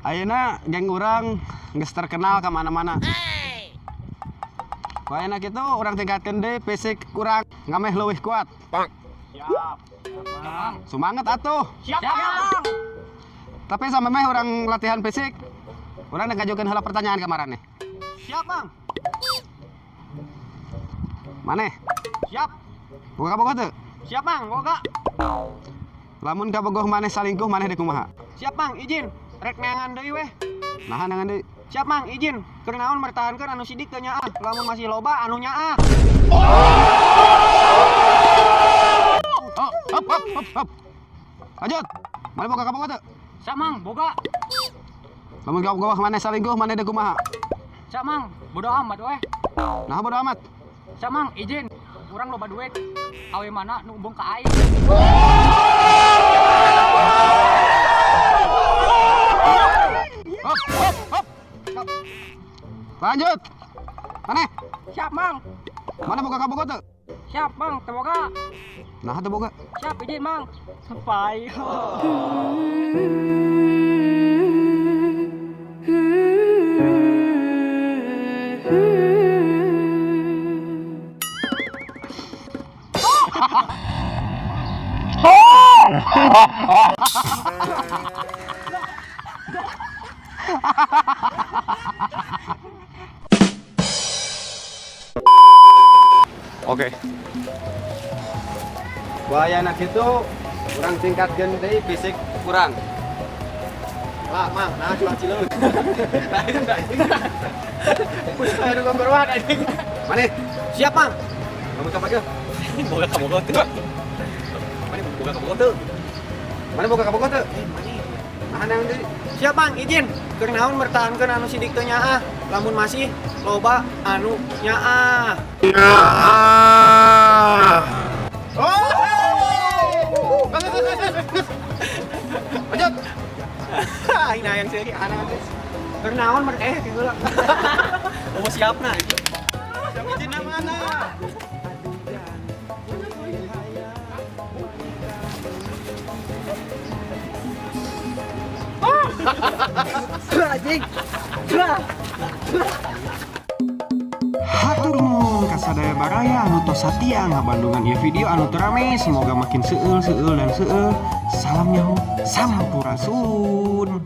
Ayeuna geng urang geus terkenal ka mana-mana. Ku ayeuna kitu urang tingkatkeun deui fisik urang ngameh leuwih kuat. Siap. Semangat atuh. Siap, Mang. Tapi samemeh urang latihan fisik, urang rek ngajukeun heula pertanyaan ka maraneh. Siap, Mang. Maneh? Siap. Boga kabogoh teu? Siap, Mang. Boga. Lamun kabogoh maneh salingkuh, maneh deuk kumaha? Siap, Mang. Izin. Rek neangan deui weh. Naha neangan deui? Siap, Mang. Izin. Keur naon mertahankeun anu sidik teu nyaah, lamun masih loba anu nyaah. Oh, hop hop hop hop. Lanjut. Maneh boga kabogoh teu? Siap, Mang, boga. Lamun kabogoh maneh salingkuh, maneh deuk kumaha? Siap, Mang, bodo amat weh. Naha bodo amat? Siap, Mang, izin. Urang loba duit. Awe mana nu embung ka aing. Hop hop hop. Lanjut. Maneh? Siap, Mang. Maneh boga kabogoh teu? Siap, Mang, teu boga. Naha teu boga? Siap, izin, Mang. Sampai. Oke. Ku ayeuna kitu urang tingkatkeun deui fisik urang. Lah, Mang, nah cuman cileun. Lain anjing. Aduh, gomberuan anjing. Maneh? Siap, Mang. Lamun kabogoh? Boga kabogoh teu. Maneh boga kabogoh teu? Maneh boga kabogoh teu? Eh, maneh. Naha neangan deui? Siap, Mang. Izin. Keur naon mertahankeun anu sidik teu nyaah, lamun masih loba anu nyaah. Oh! Lanjut. Aing hayang seuri anak teh. Keur naon mer kieu heula. Oh, siap nah. Siap izin mana? Anjing. Hatur nuhun ka sadaya baraya anu tos satia ngabandungan ieu video anu teu rame, semoga makin seueul seueul dan seueul. Salam nyaho, sampurasun.